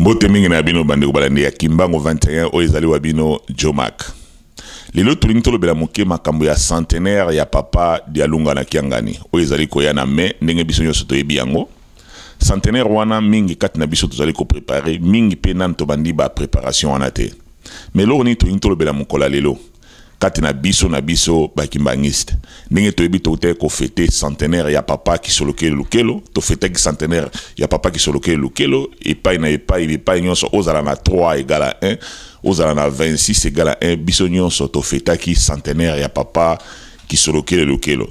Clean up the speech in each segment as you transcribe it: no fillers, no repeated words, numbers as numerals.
Mbote mingi na bino bandeko balandi ya Kimbangu 21 oyo ezali wa bino Jomack. Lelo tolingi tolobela moke makambo ya centenaire ya papa Dialunga na Kiangani oyo ezali koya na mai ndenge biso nyonso toyebi yango. Centenaire wana mingi kati na biso tozali ko preparer mingi pe nanu tobandi ba preparation wana te. Mais eloko nini tolingi tolobela mokolo ya lelo kati na biso na biso ba kimbanguiste? Ndenge toyebi towutaki ko feter centenaire ya papa Kisolokele Lukelo, to fetaki centenaire ya papa Kisolokele Lukelo epai na epai, epai nyonso ozala na 3 egale à 1, ozala na 26 egale à 1, biso nyonso to fetaki centenaire ya papa Kisolokele Lukelo.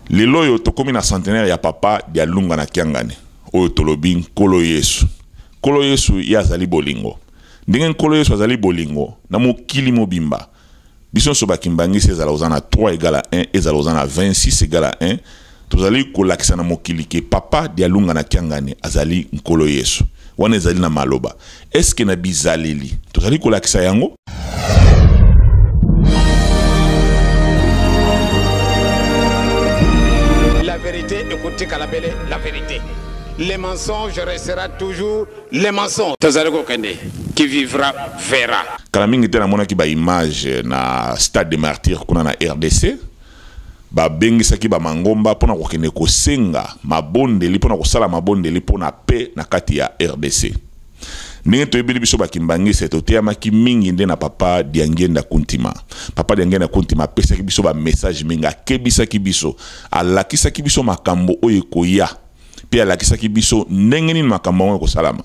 Lelo oyo tokomi na centenaire ya papa Dialunga na Kiangani oyo tolobi Nkolo Yesu. Nkolo Yesu ye azali bolingo. Ndenge Nkolo Yesu azali bolingo na mokili mobimba, biso nyonso ba kimbanguiste ezala oza na 3 egale à 1, ezala oza na 26 egale à 1, tozali kolakisa na mokili ke papa Dialunga na Kiangani azali Nkolo Yesu. Wana ezali na maloba. Est-ce que na bizaleli tozali kolakisa yango? La vérité ekotikala bele la vérité. Le mensonge restera toujours le mensonge. Tozali kokende, qui vivra verra. Kala mingi te namonaki ba image na stade de martyrs kuna na RDC. Babengisaki ba mangomba pona kokende kosenga mabondeli pona kosala mabondeli pona paix na kati ya RDC. Ndenge toyebeli biso ba kimbanguiste toteyamaki mingi nde na papa Diangienda Kuntima. Papa Diangienda Kuntima apesaki biso ba message mingi, akebisaki biso, alakisaki biso makambo oyo ekoya pe alakisaki biso ndenge nini makambo yango ekosalama.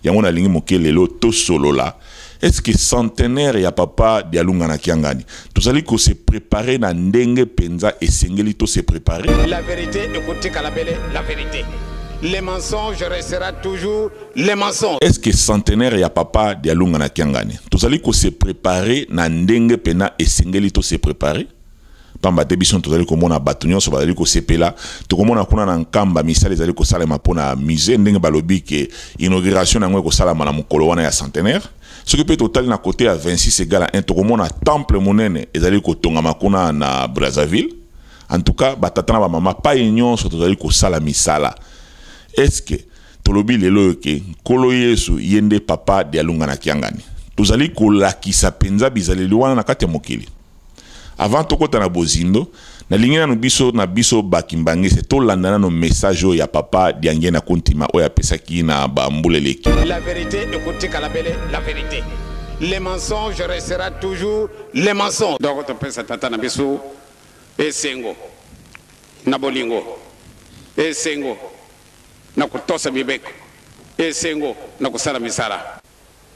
Yango nalingi moke lelo tosolola est-ce que centenaire ya papa Dialunga na Kiangani tozali ko se preparer na ndenge penza esengeli to se preparer? La verite ekotikala bele la verite. Le mensonge restera toujours le mensonge. Est-ce que centenaire ya papa Dialunga na Kiangani tozali ko se preparer na ndenge pena esengeli to se preparer? Pamba te biso tozali komona bato nyonso bazali kosepela. Tokomona kuna na Nkamba misala ezali kosalema mpo na musee, ndenge balobi ke inauguration na yango ekosalama na mokolo wana ya centenaire. Soki mpe totali na kote ya 26 egale 1, tokomona temple monene ezali kotongama kuna na Brazzaville. En tout cas, batata na bamama pai nyonso tozali kosala misala. Est-ce que tolobi lelo oyo ke Nkolo Yesu ye nde papa Dialunga na Kiangani? Tozali kolakisa mpenza bizaleli wana na kati ya mokili? Avant tokota na bozindo, nalingi nanu biso na biso ba kimbanguiste tolanda nanu message oyo ya papa Diangienda Kuntima oyo apesaki na ba mbula eleki. La verite ekotikala bele la verite. Le mensonge restera toujours le mensonge. Donc topesa tata na biso esengo na bolingo, esengo na kotosa mibeko, esengo na kosala misala.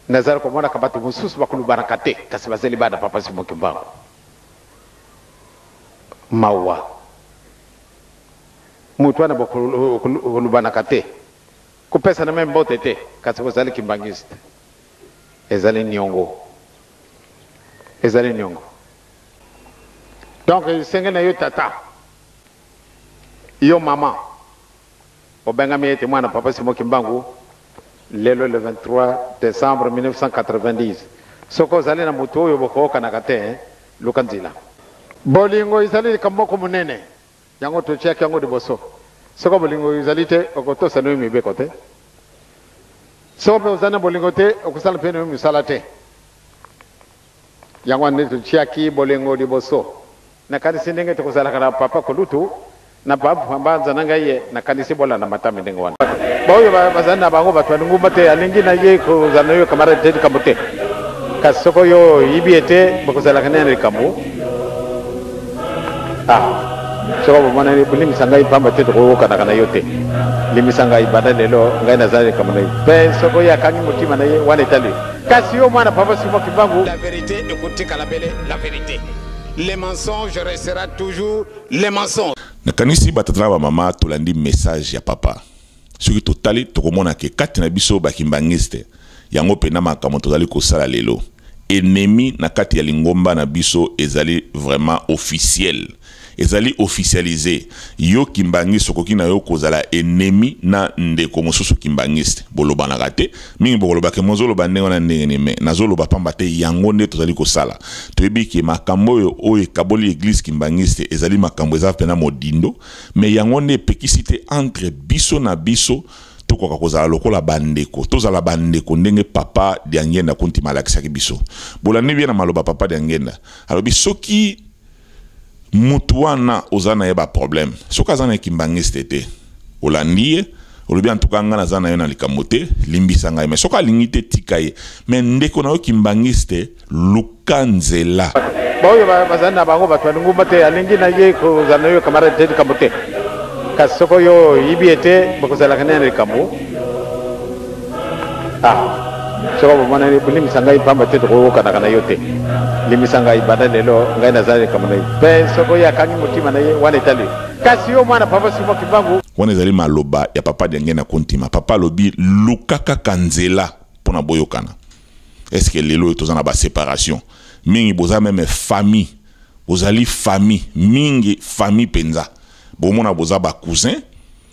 Nazali komonaka bato mosusu bakolubanaka te, kasi bazali bana Papa Simon Kimbangu. Mawa. Moto wana bokolubanaka te, kopesana meme mbote te, kasi bozali kimbanguiste. Ezali niongo. Ezali niongo. Donc esengeli na yo tata, yo mama, Obengami ete mwana Papa Simon Kimbangu lelo le 23 decembre 1990. Soki ozali na moto oyo bokoyokanaka te, luka nzila. Bolingo ezali likambo moko monene, yango totiaki yango liboso. Soko bolingo ezali te, okotosa nayo mibeko te. Soko mpe ozali na bolingo te, okosala mpe nayo misala te. Yango wana nde totiaki bolingo liboso. Nakanisi ndenge tokozalaka na papa kulutu na ba mbanza na ngai ye nakanisi bolanda matambe ndenge wana. Baoyo bazali na bango bato ya lingomba te alingi na ye kozala na yo camarade te likambo te kasi soko yo oyibi ye te bokozalaka naye na likambo ah soko bomonani bolimbisa ngai pamba te tokoyokanaka na yo te limbisa ngai banda lelo ngai nazali likambo na yo mpe soko ye akangi motima na ye wana etali yo kasi yo mwana papa Simon Kimbangu. La verite ekotikala bele la verite. Le mensonge restera toujours le mensonge. Nakanisi ba tata na ba mama tolandi message ya papa. Soki totali tokomona ke kati na biso ba kimbanguiste yango pena makambo tozali kosala lelo. Ennemi na kati ya lingomba na biso ezali vraiment officiel. Ezali officialise. Yo kimbanguiste okoki na yo kozala ennemi na ndeko mosusu kimbanguiste. Bolobanaka te. Mingi bokoloba ke mozoloba ndenge wana ndenge nini, mais nazoloba pamba te yango nde tozali kosala. Toyebi ke makambo oyo oyo ekaboli eglise kimbanguiste ezali makambo eza pena modindo, mais yango nde epekisi te entre biso na biso. Tokoka kozala lokola bandeko, tozala bandeko ndenge Papa Diangenda Kuntima alakisaki biso. Bolandi bien na maloba Papa Diangenda alobi, soki mutu wana oza na ye baproblème, soki aza na ye kimbangiste te, olandi ye, olobi: "En tout cas, ngai naza na yo na likambo te, limbisa ngai." Mais soki alingi te, tika ye. Mais ndeko na yo kimbangiste, luka nzela. Baoyo bazali na bango bato balingumba te, alingi na ye kozala na yo camarade te, likambo te. Kasi soki oyo oyibi ye te, bokozalaka nene na likambo. Ah, soki bomonani, bolimbisa ngai, pamba te tokoyokanaka na yo te, limbisa ngai, banda lelo ngai naza likambo na yo. Mpe soki oyo akangi motima na ye, wana etali yo. Kasi yo mwana Papa Simo Kimbangu. Wana ezali maloba ya Papa Diangenda Kuntima. Papa alobi: luka kaka nzela mpona boyokana. Est-ce lelo oyo toza na baséparation mingi? Boza même famille, bozali famille mingi, famille mpenza, bomona boza bacousin,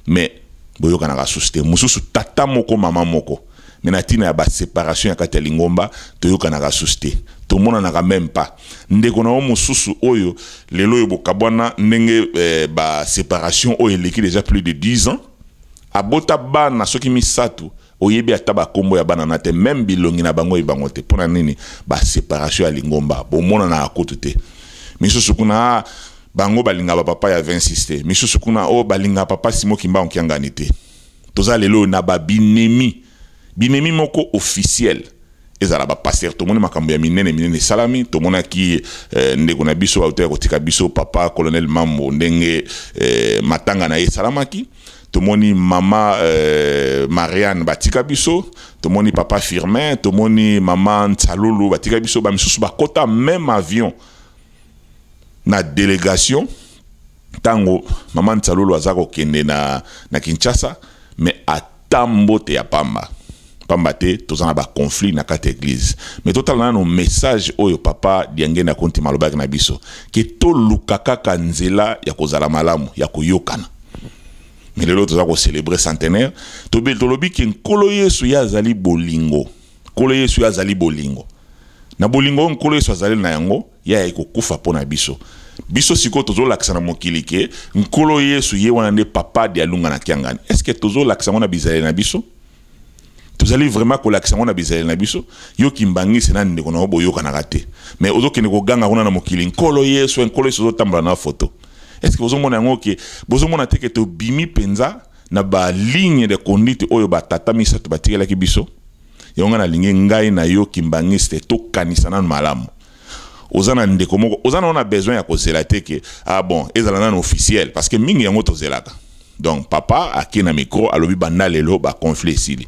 mais boyokanaka susu te. Mosusu tata moko, mama moko, mais na ntina ya baséparation ya kati ya lingomba, toyokanaka susu te, tomonanaka même pas. Ndeko na yo mosusu oyo lelo oyo bokabwana ndenge baséparation oyo eleki déjà plus de 10 ans, abota bana soki misato, oyebi ata bakombo ya bana na te, même bilongi na bango oyebi bango te. Mpo na nini? Baséparation ya lingomba, bomonanaka kutu te. Misusu kuna, ah, bango balingaka bapapa ya 26 te. Misusu kuna oyo balingaka Papa Simo Kimbangu Kiangani te. Toza lelo na babinemi, binemi moko officiel, ezala bapasteur. Tomoni makambo ya minene minene esalami. Tomonaki ndeko na biso auta ya kotika biso, Papa Colonel Mambo, ndenge matanga na ye esalamaki. Tomoni mama Marianne batika biso, tomoni Papa Firmin, tomoni mama Ntsalulu batika biso. Bamisusu bakota même avion na délégation ntango mama Ntsalulu aza kokende na Kinshasa, mais ata mbote ya pamba pamba te. Toza na baconflit na kati ya église. Mais totala nano message oyo Papa Diangenda Kontima alobaki na biso, ke toluka kaka nzela ya kozala malamu, ya koyokana. Mais lelo toza kocélébrer centenaire, tolobi ke Nkolo Yesu ye azali bolingo. Nkolo Yesu ye azali bolingo. Na bolingo oyo Nkolo Yesu azali na yango, ye ayaki kokufa mpo na biso. Biso sikoyo tozolakisa na mokili ke Nkolo Yesu ye wana nde Papa Dialunga na Kiangani. Est ce que tozolakisa yango na bizaleli na biso? Tozali vraiment kolakisa yango na bizaleli na biso? Yo kimbangisi na ndeko na yo boyokanaka te, mais ozokende koganga kuna na mokili: "Nkolo Yesu, Nkolo Yesu." Ozotambola na foto. Est ce que bozomona yango ke bozomona te ke tobimi mpenza na baligne de conduite oyo batata misato batikelaki biso? Yango ngai nalingi, ngai na yo kimbangisi te, tokanisa nanu malamu. Oza na ndeko moko, oza nano na besoin ya kozela te ke ah bon, ezala nano officiel, parce que mingi yango tozelaka. Donc papa ake na micro, alobi: "Banda lelo baconflit esili."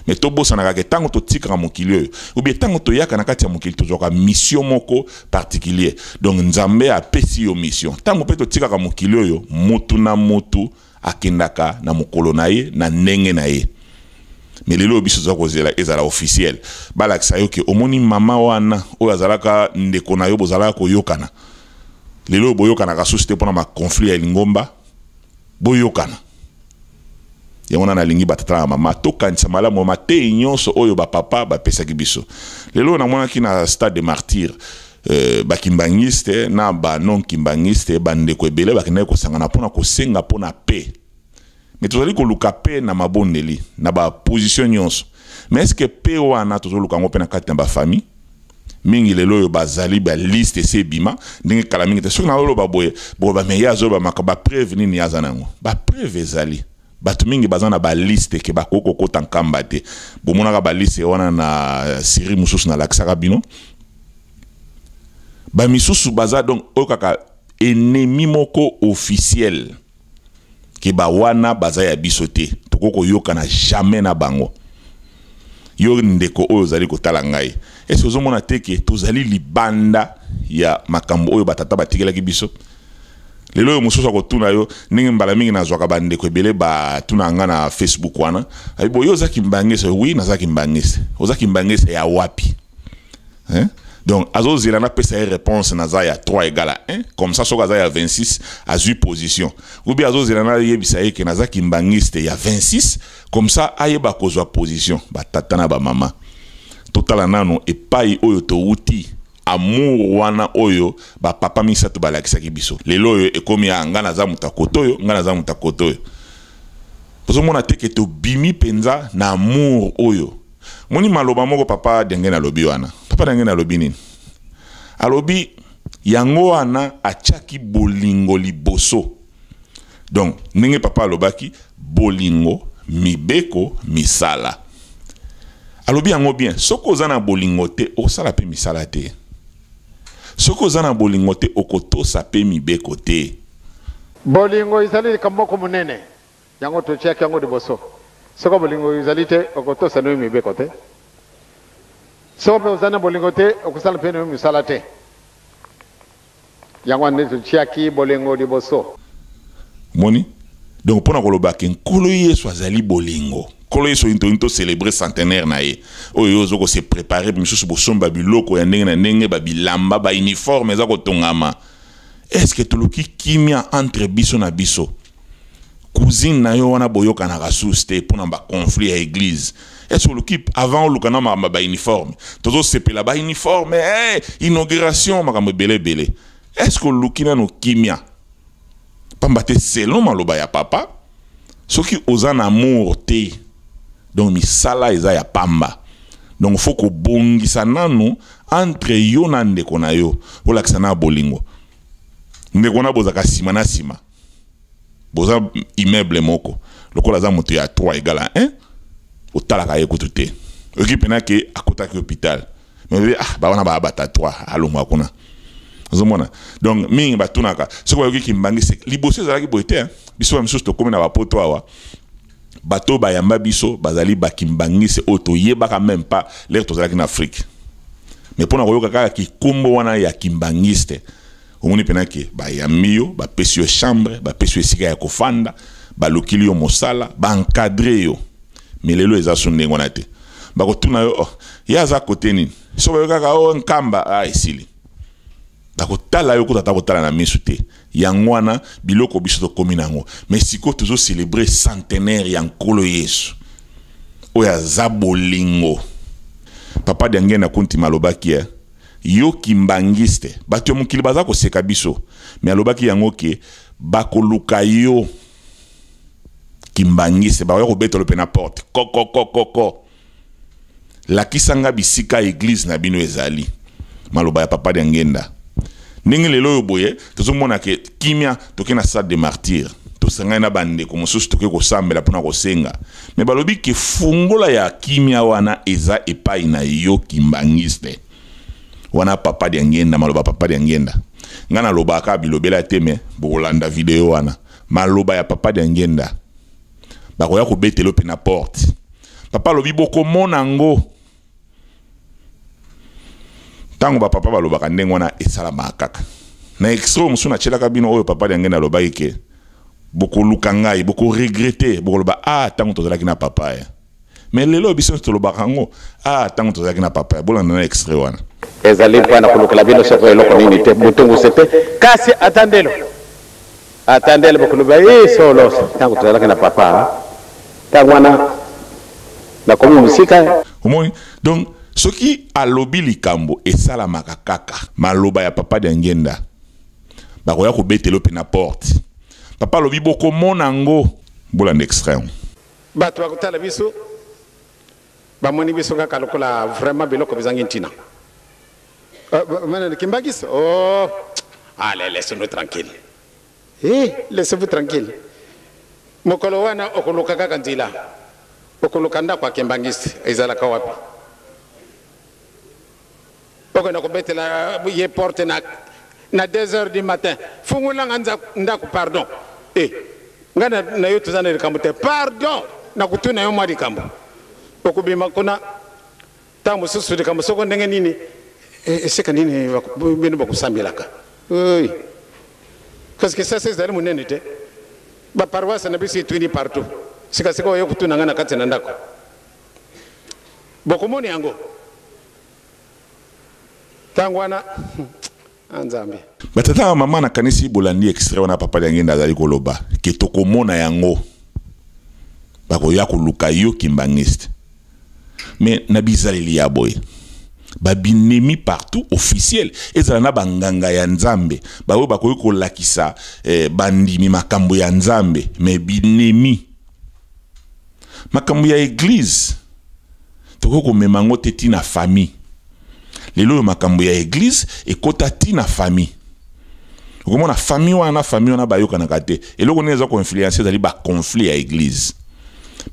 Mais tobosanaka ke ntango totikaka mokili oyo, ou bien ntango toyaka na kati ya mokili, tozwaka mission moko particulier. Donc Nzambe apesi yo mission. Ntango mpe totikaka mokili oyo, mutu na mutu akendaka na mokolo na ye, na ndenge na ye. Mais lelo oyo biso toza kozela ezala officiel, balakisa yo ke omoni mama wana oyo azalaka ndeko na yo, bozalaka koyokana, lelo oyo boyokanaka susu te mpona baconflit ya lingomba. Boyokana yango wana. Nalingi batata na mama tokanisa malamu mateyi nyonso oyo bapapa bapesaki biso. Lelo namonaki na Stade de Martyr bakimbangiste na banon kimbangiste, bandeko ebele bakendaki kosangana mpona kosenga mpona paix. Mais tozali koluka paix na mabondeli, na baposition nyonso, mais est ce que paix wana tozoluka yango mpe na kati na bafamille mingi? Lelo oyo bazali baliste esi ebima ndenge kala mingi te. Soki naloba boye, boye me ye azoloba makambo, bapreuve nini aza nango? Bapreuve ezali, bato mingi baza na baliste ke bakoki kokota nkamba te. Bomonaka baliste wana na série mosusu nalakisaka bino. Bamisusu baza donc oyo kaka ennemi moko officiel, ke bawana baza ya biso te, tokoki koyokana jamais na bango. Yo ndeko oyo ozali kotala ngai, ese ozomona te ke tozali libanda ya makambo oyo batata batikelaki biso? Lelo oyo mosusu akotuna yo ndenge mbala mingi nazwaka bandeko ebele batuna nga na Facebook wana: "Bo yo oza kimbangese?" "Oui, naza kimbangese." "Oza kimbangese ya wapi, hein?" Donc azozela napesa ye réponse naza ya 3 égale à 1, comme ça soki aza ya 26, azwi position, ou bien azozela nayebisa ye ke naza kimbangiste ya 26, comme ça ayeba kozwa position. Batata na bamama, totala nano epai oyo towuti. Amour wana oyo bapapa misato balakisaki biso, lelo oyo ekomi ya ngai naza moto ya kote oyo, ngai naza moto ya kote oyo. Bozomona te ke tobimi mpenza na amour oyo. Moni maloba moko papa Denge nalobi wana. Papa Denge nalobi nini? Alobi yango wana atiaki bolingo liboso. Donc ndenge papa alobaki bolingo, mibeko, misala. Alobi yango bien, soki oza na bolingo te okosala mpe misala te. Soki oza na bolingo te okotosa mpe mibeko te. Bolingo ezali likambo moko monene, yango totiaki yango liboso. Soko bolingo ezali te, okotosa nayo mibeko te. Soko mpe ozali na bolingo te, okosala mpe nayo misala te. Yango wana nde totiaki bolingo liboso. Omoni? Donc mpo na koloba ke Nkolo Yesu azali bolingo. Nkolo Yesu oyo tolingi to celebrer centenaire na ye. Oyo yo ozo ko se preparer, misusu bosomba biloko ya ndenge na ndenge, ba bilamba, ba uniforme eza kotongama. Est-ce que toluki kimia entre biso na biso? Cousine na yo wana boyokanaka sous te pona ba conflit ya église. Est-ce que oluki avant oluka na makambo ba uniforme? Tozo sepela ba uniforme, hey, inauguration makambo ebele ebele. Est-ce que oluki nano kimia? Pamba te selon maloba ya papa, soki oza na amour te, donc misala eza ya pamba. Donc faut kobongisa nanu entre yo na ndeko na yo, olakisa na bolingo. Ndeko na bozaka sima na sima. Boza immeuble moko, lokola aza moto ya 3 égale à 1, otalaka ye kutu te. Oyoki pena ke akotaki hôpital. Mais ah ba wana ba bata 3 alongwa kuna. Ozomona? Donc mingi batunaka soki bayoki kimbangi liboso ezalaki boye te, biso ba misusu tokomi na ba poto awa. Bato bayamba biso bazali ba kimbangiste oyo toyebaka même pas l'heure tozalaki na Afrique. Mais pona koyoka kaka kikombo wana ya kimbangiste, omoni pena ke bayambi yo, bapesi yo chambre, bapesi yo esika ya kofanda, balukili yo mosala, ba encadrer yo. Mais lelo eza su ndenge wana te. Bakotuna yo, oh, ye aza kote nini? Soki bayoki kaka, oh, Nkamba, ah, esili. Bakotala yo kuta ata kotala na misu te. Yango wana biloko biso tokomi na yango. Mais sikoyo tozo célébrer centenaire ya Nkolo Yesu oyo aza bolingo. Papa Diangenda Kuntima alobaki, yo kimbangiste, bato ya mokili baza koseka biso, mais alobaki yango ke bakoluka yo kimbangiste, bakoya kobetela pe na porte kokokokoko, lakisa nga bisika église na bino ezali. Maloba ya papa Diangenda. Ndenge lelo oyo boye tozomona ke kimia, toke na stade de martyr, tosangani na bandeko mosusu, toke kosambela mpona kosenga, me balobi ke fungola ya kimia wana eza epai na yo kimbangiste wana. Papa Diangenda, maloba papa Diangenda, nga nalobaka bilobela te, me bokolanda video wana, maloba ya papa Diangenda, bakoya kobetela pe na porte. Papa alobi bokomona ngo. Tango ba papa balobaka ndenge wana esalamaka kaka. Na extrait mosusu natielaka bino oyo papa Diangenda alobaki ke bokoluka ngai, bokoregrete, bokoloba ah tango tozalaki na papa ya. Mais lelo biso nyonso tolobaka yango, ah tango tozalaki na papa ya. Bolanda na extrait wana. Ezali mpo na kolukela bino soko eloko nini te, botunguse te, kasi ata ndelo, ata ndelo bokoloba e solo ntango tozalaki na papa, ntango wana nakomi mosika. Omoni? Donc soki alobi likambo esalamaka kaka. Maloba ya papa Diangenda, bakoya kobetela pe na porte. Papa alobi bokomona ngo. Bolanda extrait. Bato bakotala biso, bamoni biso kaka lokola vraiment biloko bizangi ntina. Kimbangisi, oh, allez, laissez-nous tranquille. Eh, laissez-vous tranquille. Mokolo wana okoluka kaka nzela, okoluka ndako ya Kimbangisi ezalaka wapi? Okenda kobetela ye porte na 2 heures du matin. Fungula nga ndako, pardon. Eh, nga na yo toza na likambo te. Pardon, nakutuna yo mwa likambo. Okobima kuna ntango mosusu likambo soko ndenge nini, esika nini bino bakosambelaka. Oui. Parce que ça, c'est ezali monene te. Ba paroisse na biso etuni partout. Sika sika oyo kutuna nga na kati na ndako. Bokomoni yango. Tango wana Nzambe. Batata na mama, nakanisi bolandi extrait wana papa Diangenda azali koloba ke tokomona yango, bakoya koluka yo kimbangiste. Mais na bizaleli ya boye, ba binemi partout officiel, ezala na banganga ya Nzambe, baoyo bakoki kolakisa bandimi makambo ya Nzambe, mais binemi. Makambo ya eglise tokoki komema yango te ti na famille. Lelo oyo makambo ya eglise ekota ti na famille. Okomona famille wana na famille wana bayokanaka te. Eloko nini eza koinfluence ezali baconflit ya eglise.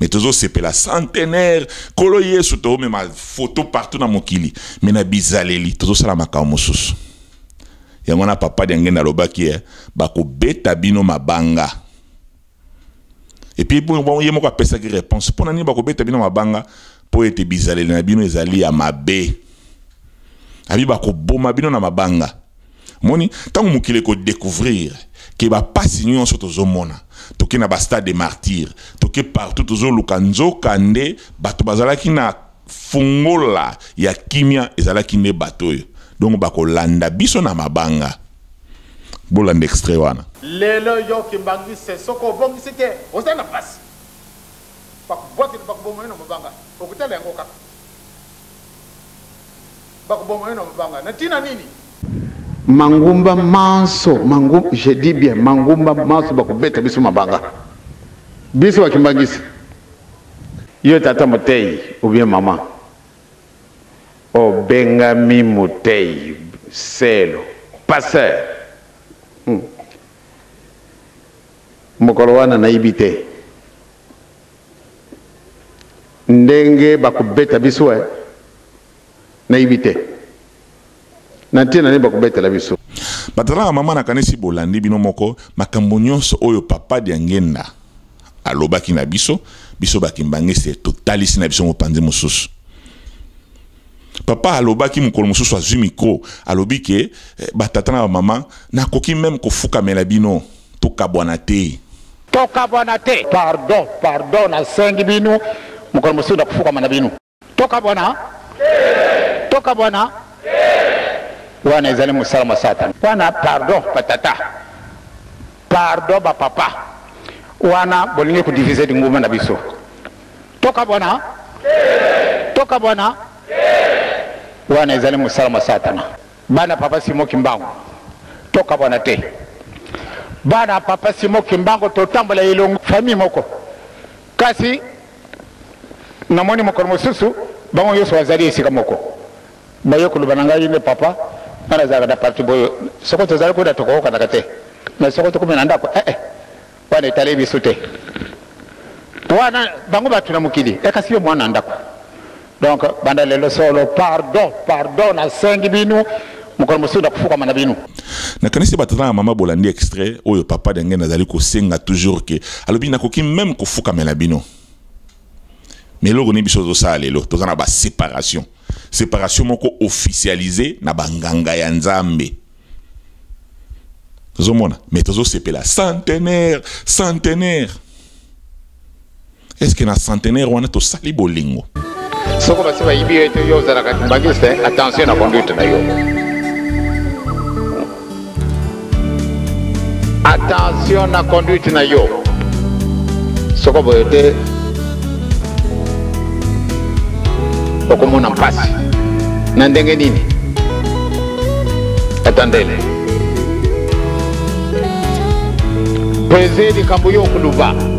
Mais tozosepela centenaire Nkolo Yesu, tozomema photo partout na mokili, mais na bizaleli tozosala makambo mosusu. Yango wana papa Diangenda alobaki bakobeta bino mabanga. Et puis bon, ye moko apesaki réponse mpo na nini bakobeta bino mabanga, mpo ete bizaleli na bino ezali ya mabe. Abi bakoboma bino na mabanga. Moni ntango mokili ekodécouvrir ke bapasi nyonso tozomona, toke na bastade de martyr, toke partout tozoluka, nzoka nde bato bazalaki na fungola ya kimia ezalaki nde bato oyo. Donc bakolanda biso na mabanga. Bolanda extrait wana. Lelo yo kimbangise soko obongisi te oza na pasi. Bakobwakela bakoboma yo na mabanga, okotala yango kaka. Bakoboma yo na mabanga na ntina nini? Mangumba manso, mangumba, je dis bien mangumba manso bakobeta biso mabanga. Biso bakimbangisi. Yo tata motei ou bien mama obengami motei selo pasteur. Mokolo wana nayebi te ndenge bakobeta biso, nayebi te na ntina nini bakobetela biso. Batata na mama, nakanisi bolandi bino moko makambo nyonso oyo papa Diangenda alobaki na biso. Biso bakimbangese totalisi na biso mopanzi mosusu. Papa alobaki mokolo mosusu, azwi micro, alobi ke batata na bamama, nakoki même kofukamela bino, tokabwana te. Tokabwana te. Pardon, pardon, nasengi bino, mokolo mosusu nakofukama na bino. Tokabwana, tokabwana, wana ezali mosala mwa Satana wana. Pardon batata, pardon bapapa, wana bolingi kodiviser lingomba na biso. Tokabwana, tokabwana, wana ezali mosala mwa Satana. Bana papa Simo Kimbangu, tokabwana te. Bana papa Simo Kimbangu, totambola elongo, famille moko. Kasi namoni mokolo mosusu bango nyonso bazali esika moko, baye koloba na ngai nde papa nga nazalaka na parti boye, soko tozali kuna tokoyokanaka te, mais soko tokomi na ndako, wana etali biso te, wana bango bato na mokili, kasi yo mwana na ndako. Donc banda lelo solo, pardon, pardon, nasengi bino, mokolo mosusu nakofukama na bino. Nakanisi batata na mama bolandi extrait oyo papa Diangenda azali kosenga toujours ke alobi nakoki même kofukamela bino. Mais eloko nini biso tozosala lelo? Toza na baséparation, séparation moko officialisé na banganga ya Nzambe, tozomona, mais tozosepela centenaire, centenaire. Est ce que na centenaire wana tosali bolingo? Soko basi bayibi yo ete yo ozalaka kimbangiste, attention na conduite na yo, attention na conduite na yo. Soko boye te, okomona mpasi na ndenge nini. Atandele peze likambo yo okoluba.